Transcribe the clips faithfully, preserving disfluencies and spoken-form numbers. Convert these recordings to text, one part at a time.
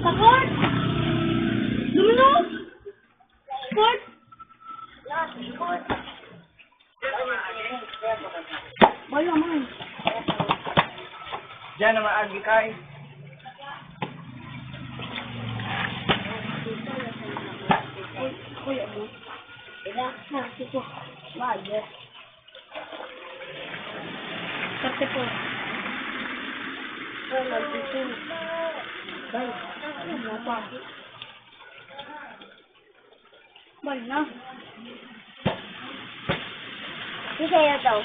Sakot! Lumulog! Sakot! Wala man. Diyan na maagi kay. Uy, uy, ano? Ina, na, sito. Maagi. Thirty-four. Ay, thirty-two. Bay, ano pa? Bay na. Isa yan daw.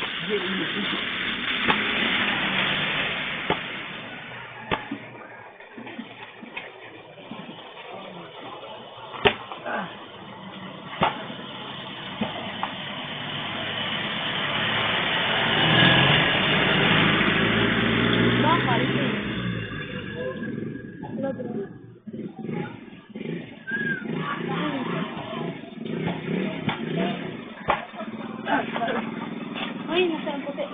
Ay, nasa ang puti.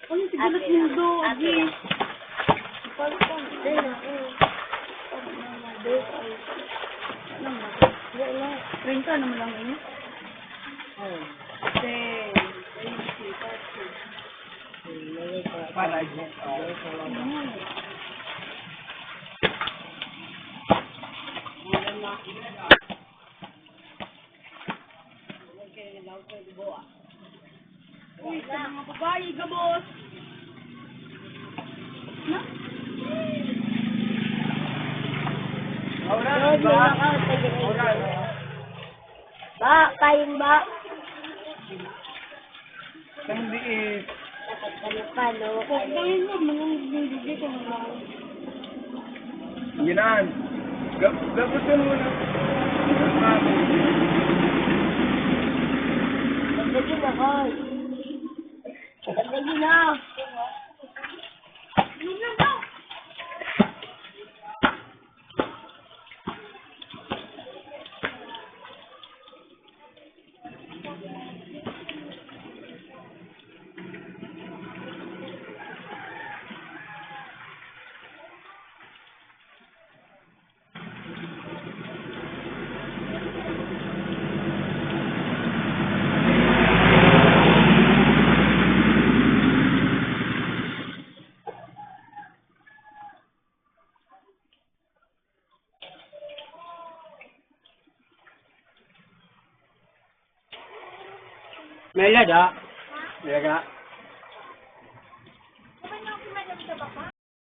Ano si Gulat Mundo, Agi? Treinta naman lang ini. Oh. Ten, twenty, thirty. Para, oh. Uy, sa mga babae, gabos. Na? Ba, kain ba? Ang liit. Ano pa, no? Pagkain mo, mga bibigay ko na lang. Yan. Gab-, gabutin mo na. Gabutin na, hoy. Gabutin na. May lada. May lada.